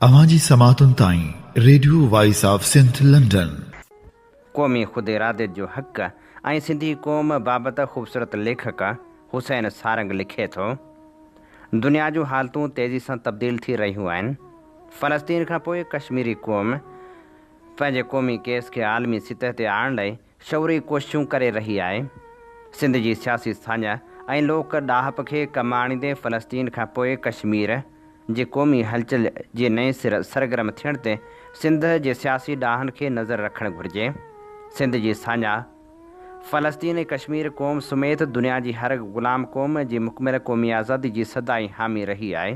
اوهان جي سماعتن تائين radio voice of Sindh London. قومي خود اراديت جو حق ۽ سنڌي قوم بابت خوبصورت ليکڪ حسين سارنگ لکي ٿو، دنيا جون حالتون تيزي سان تبديل ٿي رهيون آهن. فلسطين کان پوء ڪشميري قوم پنهنجي قومي ڪيس کي عالمي سطح تي آڻڻ لاء شعوري ڪوششون ڪري رهي آهي. سنڌ جي سياسي ساڃاهه ۽ لوڪ ڏاهپ کي ڪم آڻيندي فلسطين کان پوء ڪشمير جي قومي هلچل جي نئين سر سرگرم ٿيڻ تي سنڌ جي سياسي ڏاهن کي نظر رکڻ گهرجي. سنڌ جي ساڃاهه، فلسطين ۽ ڪشمير قوم سميت دنيا جي هر غلام قوم جي مڪمل قومي آزادي جي سدائين حامي رهي آهي.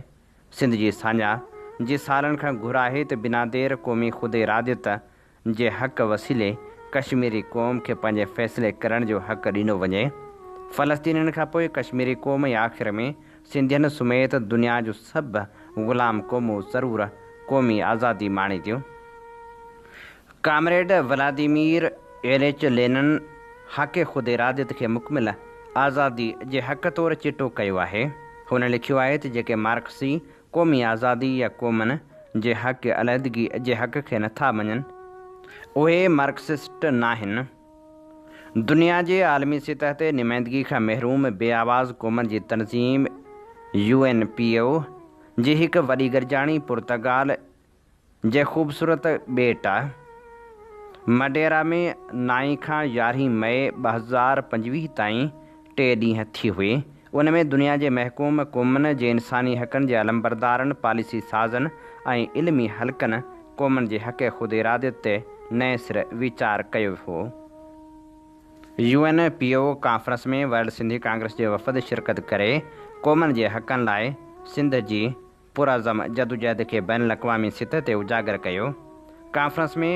سنڌ جي ساڃاهه جي سالن کان گهر آهي ته بنا دير قومي خود اراديت جي حق وسيلي ڪشميري قوم کي پنهنجي فيصلي ڪرڻ جو حق ڏنو وڃي. فلسطينين کان پوء ڪشميري قوم ۽ آخر ۾ سنڌين سميت دنيا جون سڀ غلام قومون ضرور قومي آزادي ماڻينديون. ڪامريڊ ولاديمير ايليچ لينن حق خود اراديت کي مڪمل آزادي جي حق طور چٽو ڪيو آهي. هن لکيو آهي ته جيڪي مارڪسي قومي آزادي يا قومن جي حق علحدگي جي حق کي نٿا مڃن، اهي مارڪسسٽ ناهن. دنيا جي عالمي سطح تي نمائندگي کان محروم بي آواز قومن جي تنظيم، يو اين پي او، جي هڪ وڏي گڏجاڻي پرتگال جي خوبصورت ٻيٽ مڊيرا ۾ نائين کان يارهين مئي 2025 تائين ٽي ڏينهن ٿي هئي. ان ۾ دنيا جي محڪوم قومن جي انساني حقن جي علمبردارن، پاليسي سازن ۽ علمي حلقن قومن جي حق خود اراديت تي نئين سر ويچار ڪيو هو. U N P O conference ۾ world Sindhi congress جي وفد شرڪت ڪري قومن جي حقن لاء سنڌ جي پرعزم جدوجهد کي بين الاقوامي سطح تي اجاگر ڪيو. ڪانفرنس ۾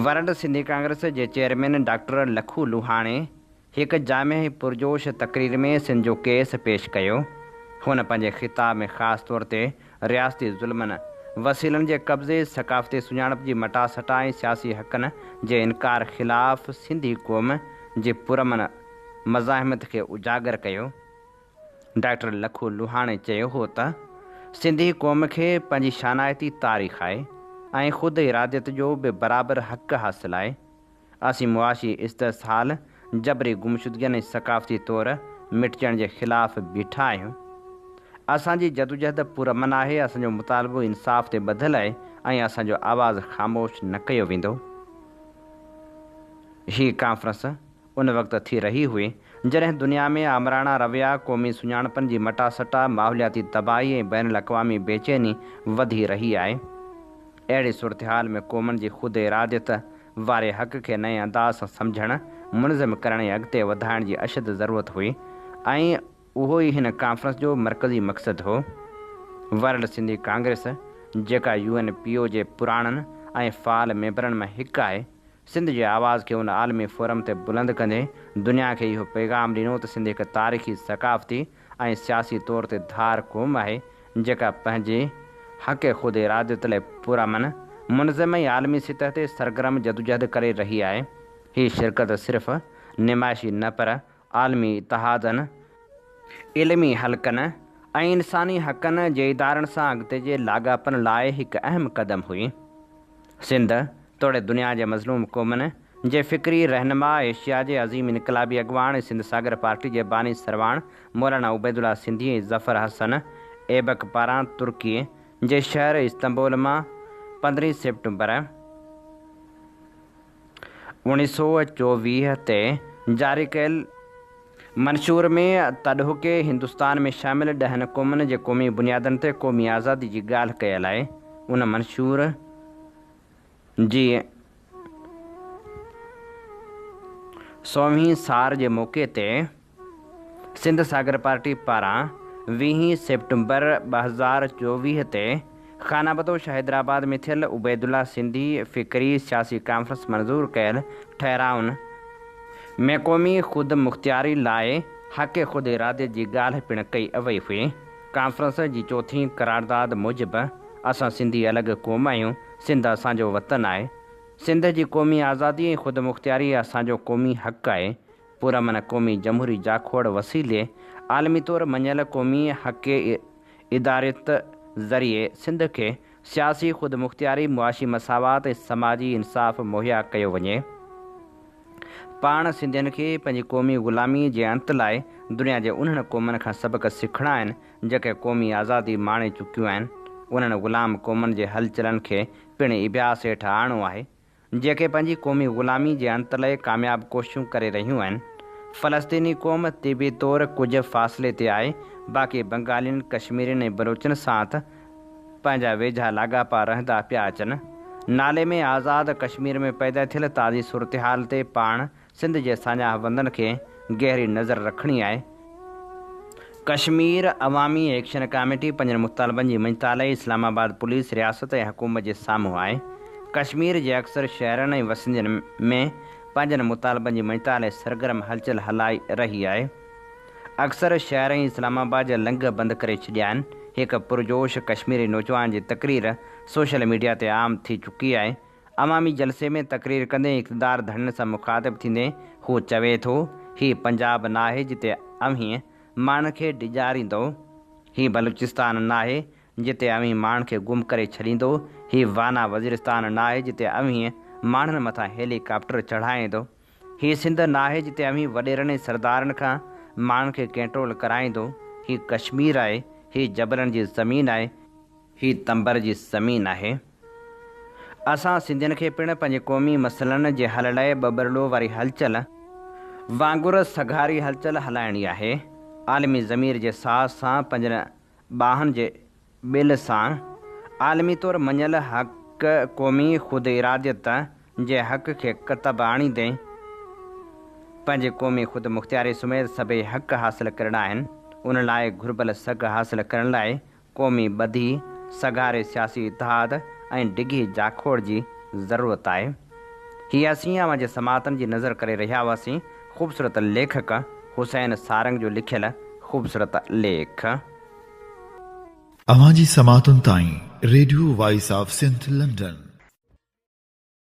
ورلڊ سنڌي ڪانگريس جي چيئرمين ڊاڪٽر لکو لوهاڻي هڪ جامع ۽ پرجوش تقرير ۾ سنڌ جو ڪيس پيش ڪيو. هن پنهنجي خطاب ۾ خاص طور تي رياستي ظلمن، وسيلن جي قبضي، ثقافتي سڃاڻپ جي مٽاسٽا ۽ سياسي حقن جي انڪار خلاف سنڌي قوم جي پرامن مزاحمت کي اجاگر ڪيو. ڊاڪٽر لکو لوهاڻي چيو هو ته سنڌي قوم کي پنهنجي شانائتي تاريخ آهي ۽ خود اراديت جو به برابر حق حاصل آهي. اسين معاشي استحصال، جبري گمشدگين ۽ ثقافتي طور مٽجڻ جي خلاف بيٺا آهيون. اسان جي جدوجهد پرامن آهي، اسان جو مطالبو انصاف تي ٻڌل آهي ۽ اسان جو آواز خاموش نه ڪيو ويندو. هي ڪانفرنس ان وقت ٿي رهي هئي، جڏهن دنيا ۾ آمراڻا رويا، قومي سڃاڻپن جي مٽاسٽا، ماحولياتي تباهي ۽ بين الاقوامي بيچيني وڌي رهي آهي. اهڙي صورتحال ۾ قومن جي خود اراديت واري حق کي نئين انداز سان سمجهڻ، منظم ڪرڻ ۽ اڳتي وڌائڻ جي اشد ضرورت هئي ۽ اهو ئي هن ڪانفرنس جو مرڪزي مقصد هو. ورلڊ سنڌي ڪانگريس، جيڪا يو اين پي او جي پراڻن ۽ فعال ميمبرن مان هڪ آهي، سنڌ جي آواز کي ان عالمي فورم تي بلند ڪندي دنيا کي اهو پيغام ڏنو ته سنڌ هڪ تاريخي، ثقافتي ۽ سياسي طور تي ڌار قوم آهي، جيڪا پنهنجي حق خود اراديت لاء پرامن، منظم ۽ عالمي سطح تي سرگرم جدوجهد ڪري رهي آهي. هي شرڪت صرف نمائشي نه پر عالمي اتحادن، علمي حلقن ۽ انساني حقن جي ادارن سان اڳتي جي لاڳاپن لاء هڪ اهم قدم هئي. سنڌ توڙي دنيا جي مظلوم قومن جي فڪري رهنما، ايشيا جي عظيم انقلابي اڳواڻ ۽ سنڌ ساگر پارٽي جي باني سرواڻ مولانا عبيدالله سنڌي ۽ ظفر حسن ايبڪ پاران ترڪي جي شهر استنبول مان 15 سيپٽمبر 1924 تي جاري ڪيل منشور ۾ تڏهوڪي هندستان ۾ شامل ڏهن قومن جي قومي بنيادن تي قومي آزادي جي ڳالهه ڪيل آهي. ان منشور جي سووهين سار جي موقعي تي سنڌ ساگر پارٽي پاران ويهين سيپٽمبر 2024 تي خانه بدوش حيدرآباد ۾ ٿيل عبيدالله سنڌي فڪري سياسي ڪانفرنس منظور ڪيل ٺهرائن ۾ قومي خود مختياري لاء حق خود اراديت جي ڳالهه پڻ ڪئي وئي هئي. ڪانفرنس جي چوٿين قرارداد موجب اسان سنڌي الڳ قوم آهيون، سنڌ اسان جو وطن آهي. سنڌ جي قومي آزادي ۽ خودمختياري اسان جو قومي حق آهي. پرامن قومي جمهوري جاکوڙ وسيلي عالمي طور مڃيل قومي حق اداريت ذريعي سنڌ کي سياسي خودمختياري، معاشي مساوات ۽ سماجي انصاف مهيا ڪيو وڃي. پاڻ سنڌين کي پنهنجي قومي غلامي جي انت لاء دنيا جي انهن قومن کان سبق سکڻا آهن، جيڪي قومي آزادي ماڻي چڪيون آهن. انهن غلام قومن جي هلچلن کي پڻ اڀياس هيٺ آڻڻو آهي. جيڪي پنهنجي قومي غلامي جي انت لئه ڪامياب ڪوششون ڪري رهيون آهن. فلسطيني قوم طبي طور ڪجهه فاصلي تي آهي، باقي بنگالين، ڪشميرين ۽ بلوچن سان ته پنهنجا ويجها لاڳاپا رهندا پيا اچن. نالي ۾ آزاد ڪشمير ۾ پيدا ٿيل تازي صورتحال تي پاڻ سنڌ جي ساڃاهه وندن کي گهري نظر رکڻي آهي. ڪشمير عوامي ايڪشن ڪاميٽي پنهنجن مطالبن جي مڃتا لئي اسلام آباد پوليس، رياست ۽ حڪومت جي سامهون آهي. ڪشمير جي اڪثر شهرن ۽ وسندين ۾ پنهنجن مطالبن جي مڃتا لئي سرگرم هلچل هلائي رهي آهي. اڪثر شهرين اسلام آباد جا لنگهه بند ڪري ڇڏيا آهن. هڪ پرجوش ڪشميري نوجوان جي تقرير سوشل ميڊيا تي عام ٿي چڪي آهي. عوامي جلسي ۾ تقرير ڪندي اقتدار ڌڻين سان مخاطب ٿيندي هو چوي ٿو، هي پنجاب ناهي جتي اوهين ماڻهن کي ڊيڄاريندؤ، هي بلوچستان ناهي جتي اوهين ماڻهن کي گم ڪري ڇڏيندؤ، هي وانا وزيرستان ناهي جتي اوهين ماڻهن مٿان هيلي ڪاپٽر چڙهائيندؤ، هي سنڌ ناهي جتي اوهين وڏيرن ۽ سردارن کان ماڻهن کي ڪنٽرول ڪرائيندؤ، هي ڪشمير آهي، هي جبلن جي زمين آهي، هي تنبر جي زمين آهي. اسان سنڌين کي پڻ پنهنجي قومي مسئلن جي حل لاء ٻٻرلوء واري هلچل وانگر سگهاري هلچل هلائڻي آهي. عالمي ضمير جي ساز سان پنهنجن ٻانهن جي ٻيل سان عالمي طور مڃيل حق قومي خود اراديت جي حق کي ڪتب آڻيندي پنهنجي قومي خود مختياري سميت سڀئي حق حاصل ڪرڻا آهن. ان لاء گهربل سگهه حاصل ڪرڻ لاء قومي ٻڌي، سگهاري سياسي اتحاد ۽ ڊگهي جاکوڙ جي ضرورت آهي. هي اسين اوهان جي سماعتن جي نظر ڪري رهيا هئاسين خوبصورت ليکڪ حسين سارنگ جو لکيل خوبصورت ليک. اوهان جي سماعتن تائين radio voice of Sindh London.